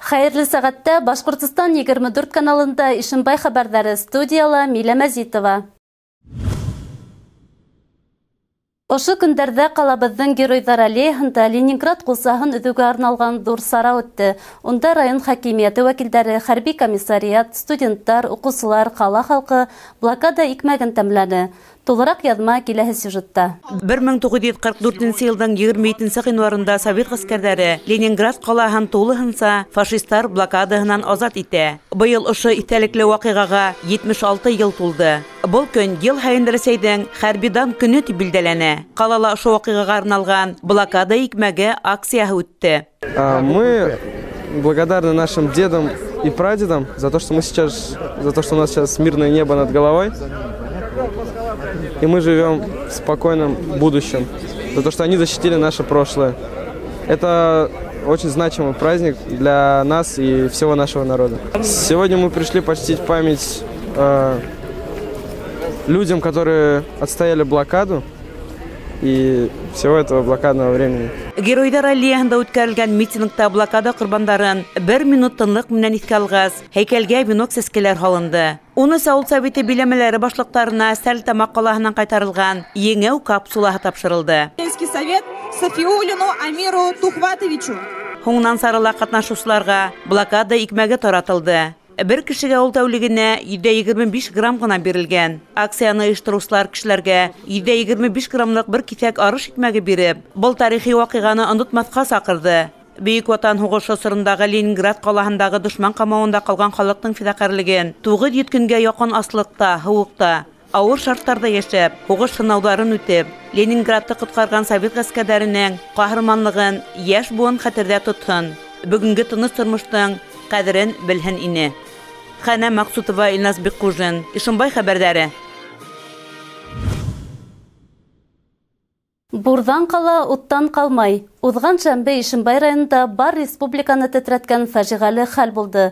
Хәйерле сәғәттә, Башҡортостан 24 каналында Ишембай хәбәрҙәре, студияла Милә Мәзитова. Ошо көндәрҙә ҡалабыҙҙың Геройҙар аллеяһында Ленинград ҡулсаһын өҙөүгә арналған ҙур сара үтте. Унда район хакимиәте вәкилдәре, хәрби комиссариат, студенттар, уҡыусылар, ҡала халҡы блокада икмәген тәмләне. Тулыраҡ яҙма киләһе сюжетта. 1944 йылдың 27 ғинуарында совет ғәскәрҙәре Ленинград ҡалаһын тулыһынса фашистар блокадаһынан азат итә. Быйыл ошо иҫтәлекле ваҡиғаға 76 йыл тулды. Был көн йыл һайын Рәсәйҙең хәрби дан көнө тип билдәләнә. Ҡалала ошо ваҡиғаға арналған блокада икмәге акцияһы үтте. Мы благодарны нашим дедам и прадедам за то, что мы сейчас, за то, что у нас сейчас мирное небо над головой. И мы живем в спокойном будущем, за то, что они защитили наше прошлое. Это очень значимый праздник для нас и всего нашего народа. Сегодня мы пришли почтить память людям, которые отстояли блокаду и всего этого блокадного времени. Геройҙар аллеяһында үткәрелгән митингта блокада ҡорбандарын бер минут тынлыҡ менән иҫкә алғас, һәйкәлгә венок сәскәләр һалынды. 13 ауыл советы биләмәләре башлыҡтарына Стәрлетамаҡ ҡалаһынан ҡайтарылған еңеү капсулаһы тапшырылды. Сельский совет Софиулину Амиру Тухватовичу. Һуңынан сарала ҡатнашыусыларға блокада икмәге таратылды. Бер кешегә ул тәүлегенә 125 грамм ғына бирелгән. Акцияны ойоштороусылар кешеләргә 125 граммлыҡ бер киҫәк арыш икмәге биреп, был тарихи ваҡиғаны онотмаҫҡа саҡырҙы. Бөйөк Ватан һуғышы осорондағы Ленинград ҡалаһындағы дошман ҡамауында ҡалған халыҡтың фиҙаҡәрлеген 900 көнгә яҡын аслыҡта, һыуыҡта, ауыр шарттарҙа йәшәп, һуғыш һынауҙарын үтеп, Ленинградты ҡотҡарған совет ғәскәрҙәренең ҡаһарманлығын йәш быуын хәтерҙә тотһон, бөгөнгө тыныс тормоштоң ҡәҙерен белһен ине. Хана Маҡсутова, Илназ Бикҡужин, Ишембай хәбәрҙәре. Бурҙан ҡала, уттан ҡалмай. Уҙған шәмбе Ишембай районында бар республиканы тетрәткән фажиғәле хәл булды.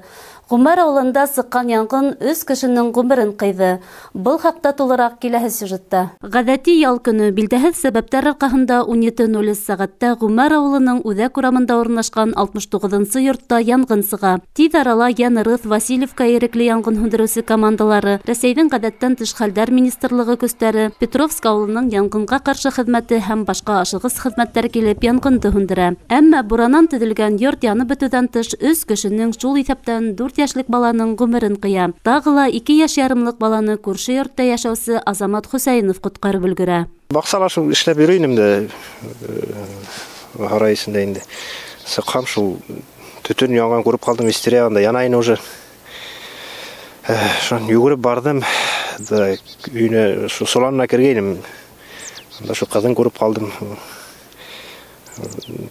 Ғүмәр ауылында сыҡҡан янғын 3 кешенең ғүмерен ҡыйҙы. Был хаҡта тулыраҡ киләһе сюжетта. Ғәҙәти ял көнө билдәһеҙ сәбәптәр арҡаһында 17:03 сәғәттә Ғүмәр ауылының үҙәк урамында урынлашҡан 69-нсы йортта янғын сыға. Тиҙ арала Янырыҫ, Васильевка ирекле янғын һүндереүсе командалары, Рәсәйҙең ғәҙәттән тыш хәлдәр министрлығы көстәре, Петровск ауылының янғынға ҡаршы хеҙмәте һәм башҡа ашығыс хеҙмәттәр килеп янғынды һүндерә. Әммә буранан төҙөлгән йорт янып бөтөүҙән тыш 3 кешенең, шул иҫәптән 4 йәшлек баланың ғүмерен ҡыя. Тағы ла 2 йәш ярымлыҡ баланы күрше йортта йәшәүсе Азамат Хөсәйенов ҡотҡарып өлгөрә. Баҡсала шул эшләп йөрөй инем дә, һарай эсендә инде. Сыҡһам шул төтөн янған күреп ҡалдым, истерия анда яна ине уже. Шунан йүгереп барҙым, өйөнә, шул соланына кергәйнем. Анда шул ҡыҙын күреп ҡалдым.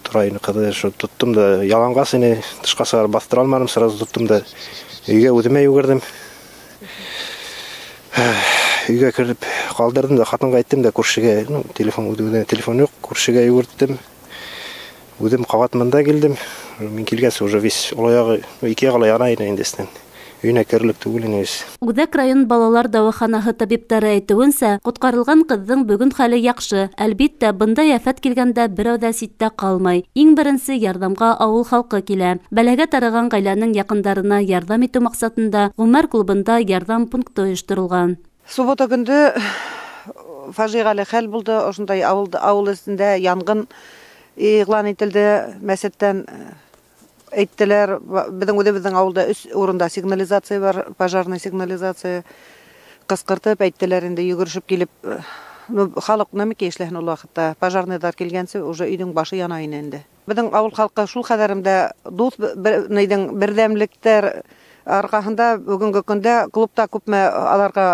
Тора ине ҡыҙы, шул тоттом да яланғас ине, тышҡа сығарып баҫтыра алманым, сразу тоттом да өйгә үҙемә йүгерҙем. Өйгә кереп ҡалдырҙым да, ҡатынға әйттем дә, күршегә, ну, телефон, үҙемдә телефон юҡ, күршегә йүгерттем. Үҙем ҡабат мында килдем. Мин килгәс уже весь оло яғы, ну, ике яғы ла яна ине инде эстән. Өйөнә керерлек түгел ине весь. Үҙәк район балалар дауаханаһы табиптары әйтеүенсә, ҡотҡарылған ҡыҙҙың бөгөн хәле яҡшы. Әлбиттә, бындай афәт килгәндә берәү ҙә ситтә ҡалмай. Иң беренсе ярҙамға ауыл халҡы килә. Бәләгә тарыған ғаиләнең яҡындарына ярҙам итеү маҡсатында Ғүмәр клубында ярҙам пункты ойошторолған. Суббота көндө фажиғәле хәл булды. Ошондай ауыл эсендә янғын иғлан ителде. Мәсеттән әйттеләр, беҙҙең үҙебеҙҙең ауылда 3 урында сигнализация бар, пожарная сигнализация. Ҡысҡыртып әйттеләр инде, йүгерешеп килеп, ну, халыҡ нәмәкәй эшләһен ул ваҡытта. Пожарныйҙар килгәнсе уже өйҙөң башы яна ине инде. Беҙҙең ауыл халҡы шул хәҙәремдә дуҫ, нейҙең берҙәмлектәр арҡаһында бөгөнгө көндә клубта күпме аларға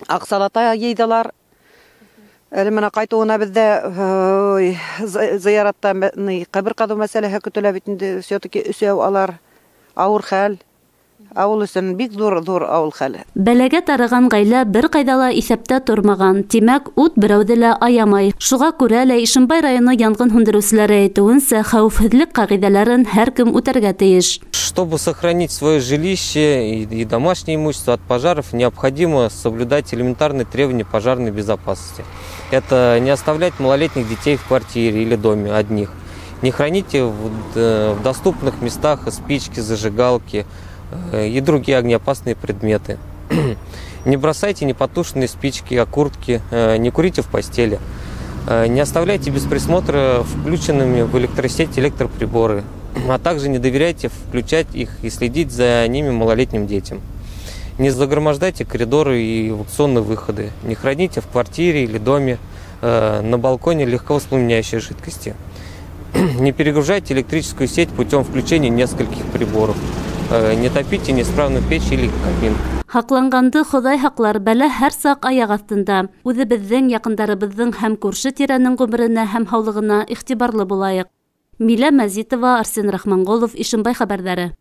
аҡсалата йыйҙылар. Әле мына ҡайтыуына беҙҙә зыяратта ҡәбер ҡаҙыу мәсьәләһе көтөлә бит инде, все-таки өсәү алар, ауыр хәл. Ауыл өсөн бик ҙур ауыл хәле. Бәләгә тарыған ғаилә бер ҡайҙа ла иҫәптә тормаған. Тимәк, ут берәүҙе лә аямай. Шуға күрә лә Ишембай районы янғын һүндереүселәре әйтеүенсә, хәүефһеҙлек ҡағиҙәләрен һәр кем үтәргә тейеш. Чтобы сохранить свое жилище и домашнее имущество от пожаров, необходимо соблюдать элементарные требования пожарной безопасности. Это не оставлять малолетних детей в квартире или доме одних. Не храните в доступных местах спички, зажигалки и другие огнеопасные предметы. Не бросайте непотушенные спички, окурки, не курите в постели. Не оставляйте без присмотра включенными в электросеть электроприборы, а также не доверяйте включать их и следить за ними малолетним детям. Не загромождайте коридоры и эвакуационные выходы. Не храните в квартире или доме на балконе легковоспламеняющие жидкости. Не перегружайте электрическую сеть путем включения нескольких приборов. Не топите неисправную печь или камин. Һаҡланғанды Хоҙай һаҡлар, бәлә һәр саҡ аяҡ аҫтында. Үҙебеҙҙең, яҡындарыбыҙҙың һәм күрше тирәнең ғүмеренә һәм һаулығына иғтибарлы булайыҡ. Милә Мәзитова, Арсен Рахманғолов, Ишембай хәбәрҙәре.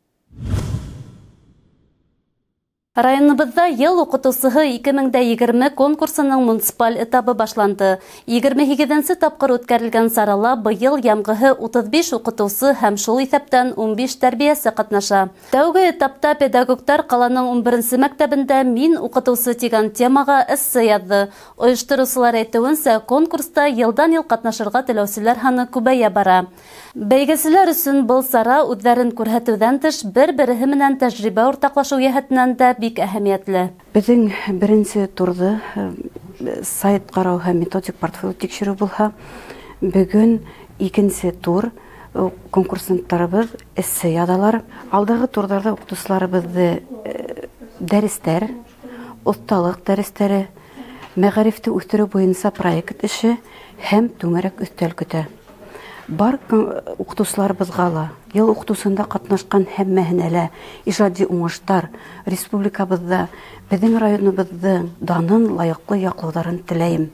Районыбыҙҙа йыл уҡытыусыһы 2020 конкурсының муниципаль этабы башланды. 28-нсе тапҡыр үткәрелгән сарала быйыл ямғыһы 35 уҡытыусы һәм шул иҫәптән 15 тәрбиәсе ҡатнаша. Тәүге этапта педагогтар ҡаланың 11-нсе мәктәбендә «Мин уҡытыусы» тигән темаға эссе яҙҙы. Ойоштороусылар әйтеүенсә, конкурста йылдан-йыл ҡатнашырға теләүселәр һаны күбәйә бара. Бәйгеселәр өсөн был сара үҙҙәрен күрһәтеүҙән тыш бер-береһе менән тәжрибә уртаҡлашыу йәһәтенән дә бик әһәмиәтле. Беҙҙең беренсе турҙы сайт ҡарау һәм методик портфолио тикшереү булһа, бөгөн икенсе тур конкурсанттарыбыҙ эссе яҙалар. Алдағы турҙарҙа уҡытыусыларыбыҙҙы дәрестәр, оҫталыҡ дәрестәре, мәғарифте үҫтереү буйынса проект эше һәм түңәрәк өҫтәл көтә. Бар уҡытыусыларыбыҙға ла, йыл уҡытыусында ҡатнашҡан һәммәһенә лә ижади уңыштар, республикабыҙҙа, беҙҙең районыбыҙҙың данын лайыҡлы яҡлауҙарын теләйем.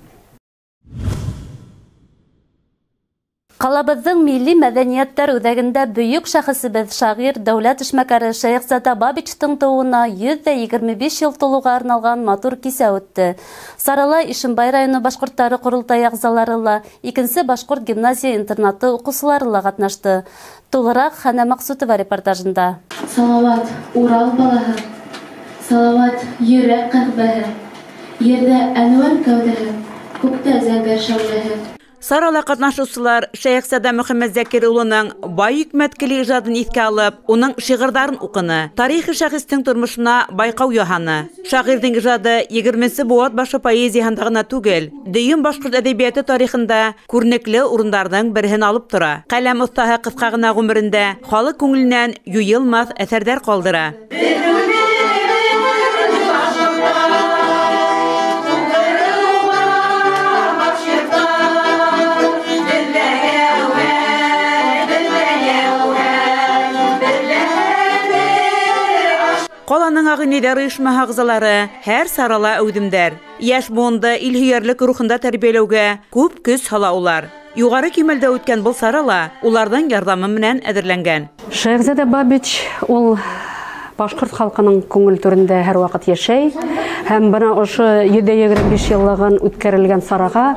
Ҡалабыҙҙың милли мәҙәниәттәр үҙәгендә бөйөк шәхесебеҙ, шағир, дәүләт эшмәкәре Шәйехзада Бабичтың тыуыуына 125 йыл тулыуға арналған матур кисә үтте. Сарала Ишембай районы башҡорттары ҡоролтайы ағзалары ла, икенсе башҡорт гимназия интернаты уҡыусылары ла ҡатнашты. Тулыраҡ Хәнә Маҡсутова репортажында. Салават Урал балаһы, Салават йөрәк ҡәғбәһе, ерҙә әнүәр кәүҙәһе, күктә зәңгәр шәүләһе. Сарала ҡатнашыусылар Шәйехзада Мөхәммәтзәкир улының бай йөкмәткеле ижадын иҫкә алып, уның шиғырҙарын уҡыны, тарихи шәхестең тормошона байҡау яһаны. Шағирҙың ижады 20-нсе быуат башы поэзияһында ғына түгел, дөйөм башҡорт әҙәбиәте тарихында күренекле урындарҙың береһен алып тора. Ҡәләм оҫтаһы ҡыҫҡа ғына ғүмерендә халыҡ күңеленән юйылмаҫ әҫәрҙәр ҡалдыра. Ҡаланың ағинәйҙәр ойошмаһы ағзалары һәр сарала әүҙемдәр. Йәш быуынды илһөйәрлек рухында тәрбиәләүгә күп көс һала улар. Юғары кимәлдә үткән был сарала уларҙың ярҙамы менән әҙерләнгән. Шәйехзада Бабич ул башҡорт халҡының күңел түрендә һәр ваҡыт йәшәй. Һәм бына ошо 125 йыллығын үткәрелгән сараға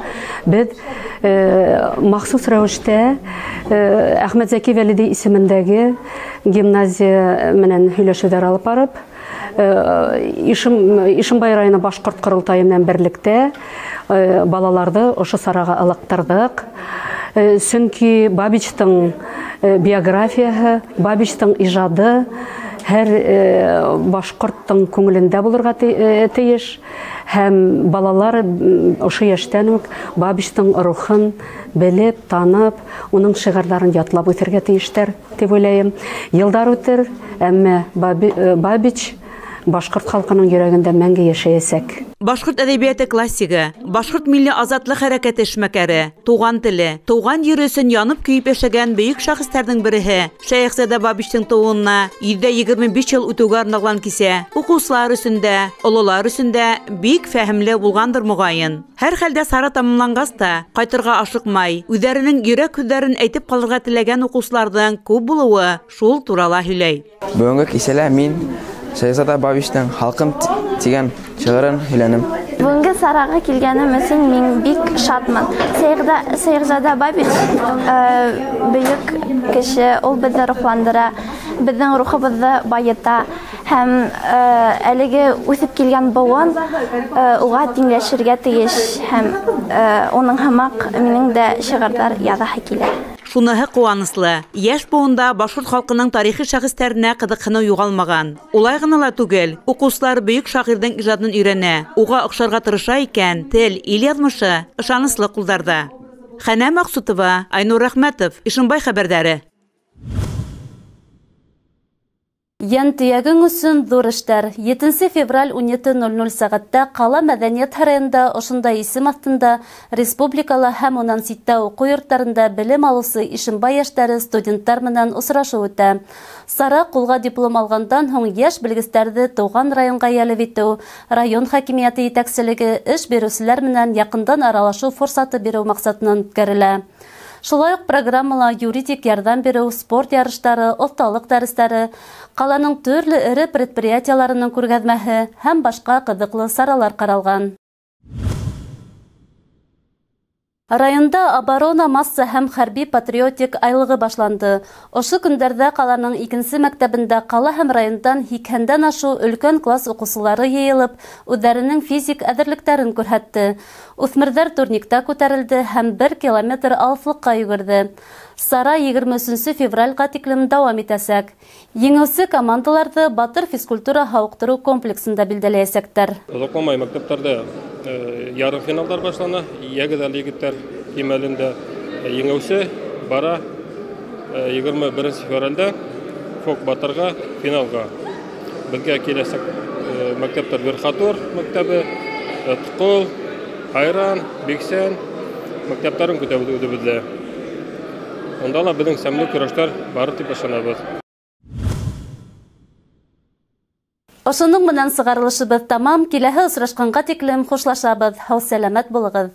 беҙ махсус рәүештә Әхмәтзәки Вәлиди исемендәге гимназия менән һөйләшеүҙәр алып барып, Ишембай районы башҡорт ҡоролтайы менән берлектә балаларҙы ошо сараға ылыҡтырҙыҡ. Сөнки Бабичтың биографияһы, Бабичтың ижады һәр башҡорттың күңелендә булырға тейеш, һәм балалар ошо йәштән үк Бабичтың рухын белеп, танып, уның шиғырҙарын ятлап үҫергә тейештәр тип уйлайым. Йылдар үтер, әммә Бабич башҡорт халҡының йөрәгендә мәңге йәшәйәсәк. Башҡорт әҙәбиәте классигы, башҡорт милли азатлыҡ хәрәкәте эшмәкәре, туған теле, туған ере өсөн янып көйөп йәшәгән бөйөк шәхестәрҙең береһе Шәйехзада Бабичтың тыуыуына 125 йыл үтеүгә арналған кисә уҡыусылар өсөн дә, ололар өсөн дә бик фәһемле булғандыр моғайын. Һәр хәлдә сара тамамланғас та ҡайтырға ашыҡмай, үҙҙәренең йөрәк һүҙҙәрен әйтеп ҡалырға теләгән уҡыусыларҙың күп булыуы шул турала һөйләй. Бөгөнгө кисәлә мин Шәйехзада Бабичтың «Халҡым» тигән шиғырын һөйләнем. Бөгөнгө сараға килгәнем өсөн мин бик шатмын. Шәйехзада Бабич бөйөк кеше, ул беҙҙе рухландыра, беҙҙең рухыбыҙҙы байыта һәм әлеге үҫеп килгән быуын уға тиңләшергә тейеш һәм уның һымаҡ минең дә шиғырҙар яҙаһы килә. Шуныһы ҡыуаныслы: йәш быуында башҡорт халҡының тарихи шәхестәренә ҡыҙыҡһыныу юғалмаған. Улай ғына ла түгел, уҡыусылар бөйөк шағирҙың ижадын өйрәнә, уға оҡшарға тырыша икән, тел, ил яҙмышы ышаныслы ҡулдарҙа. Хәнә Маҡсутова, Айнур Рәхмәтов, Ишембай хәбәрҙәре. Йән төйәгең өсөн ҙур эштәр. 7 февраль 17:00 сәғәттә ҡала мәҙәниәт һарайында ошондай исем аҫтында республикала һәм унан ситтә уҡыу йорттарында белем алыусы Ишембай йәштәре студенттар менән осрашыу үтә. Сара ҡулға диплом алғандан һуң йәш белгестәрҙе тыуған районға йәлеп итеү, район хакимиәте етәкселеге эш биреүселәр менән яҡындан аралашыу форсаты биреү маҡсатынан үткәрелә. Шулай уҡ программала юридик ярҙам биреү, спорт ярыштары, оҫталыҡ дәрестәре, ҡаланың төрлө эре предприятиеларының күргәҙмәһе һәм башҡа ҡыҙыҡлы саралар ҡаралған. Районда оборона масса һәм хәрби патриотик айлығы башланды. Ошо көндәрҙә ҡаланың икенсе мәктәбендә ҡала һәм райондан 80-дән ашыу өлкән класс уҡыусылары йыйылып, үҙҙәренең физик әҙерлектәрен күрһәтте. Үҫмерҙәр турникта күтәрелде һәм 1 километр алыҫлыҡҡа йүгерҙе. Сара 23 февральға тиклем дауам итәсәк. Еңеүсе командаларҙы Батыр физкультура һауыҡтырыу комплексында билдәләйәсәктәр. Оҙаҡламай мәктәптәрҙә ярым финалдар башлана. Йәгеҙ әле егеттәр кимәлендә еңеүсе бара 21 февралдә Фок Батырға финалға. Беҙгә киләсәк мәктәптәр Верхотур мәктәбе, Тҡол, Айран, Биксән мәктәптәрен көтәбеҙ үҙебеҙҙә. Унда ла беҙҙең сәмле көрәштәр бар тип ышанабыҙ. Ошоноң менән сығарылышыбыҙ тамам. Киләһе осрашҡанға тиклем хушлашабыҙ. Һау-сәләмәт булығыҙ.